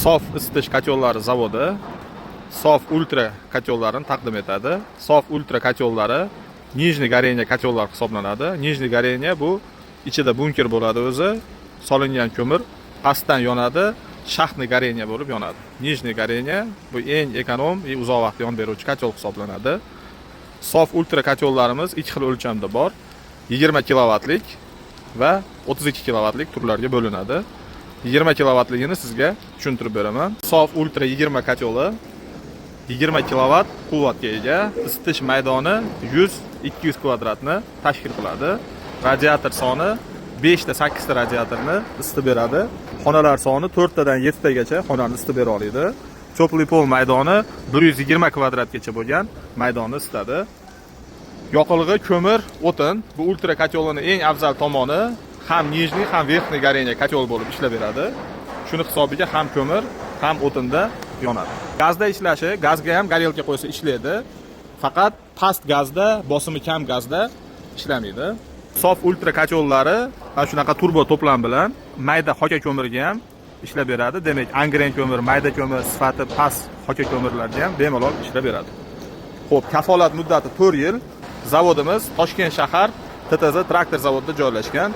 Sof isitish kotellaри zavodi Sof Ultra kotellarini taqdim etadi. Sof Ultra kotellaри нижний горение kotellar hisoblanadi. Нижний горение bu ichida bunker bo'ladi o'zi, solingan ko'mir pastdan yonadi, шахтный горение bo'lib yonadi. Нижний горение bu eng эконом и uzoq vaqt yon beruvchi kotel hisoblanadi. Sof Ultra kotellarimiz ikki xil o'lchamda bor. 20 kilovatlik va 32 kilovatlik turlarga bo'linadi. 20 kilovatligini sizga tushuntirib beraman. Sof Ultra 20 koteli 20 kilovat quvvatga ega, isitish maydoni 100-200 kvadratni tashkil qiladi. Radiator soni 5 ta 8 ta radiatorni isitib beradi. Xonalar soni 4 tadan 7 tagacha xonani isitib bera oladi. Теплый пол maydoni 120 kvadratgacha bo'lgan maydonni isitadi. Yoqilg'i ko'mir, o'tin. Bu ultra kotelini eng afzal tomoni ham нижний, ham верхний горение kotel bo'lib ishlab beradi. Shuni hisobiga ham ko'mir, ham o'tinda yonadi. Gazda ishlashi, gazga ham горелка qo'ysa ishlaydi. Faqat past gazda, bosimi kam gazda ishlamaydi. Sof Ultra kotellari mana shunaqa turbo to'plam bilan mayda xoka ko'mirga ham ishlab beradi. Demak, Angren ko'mir, mayda ko'mir, sifati past xoka ko'mirlarga ham bemalol ishlab beradi. Xo'p, kafolat muddati 4 yil. Zavodimiz Toshkent shahar TTZ traktor zavodida joylashgan.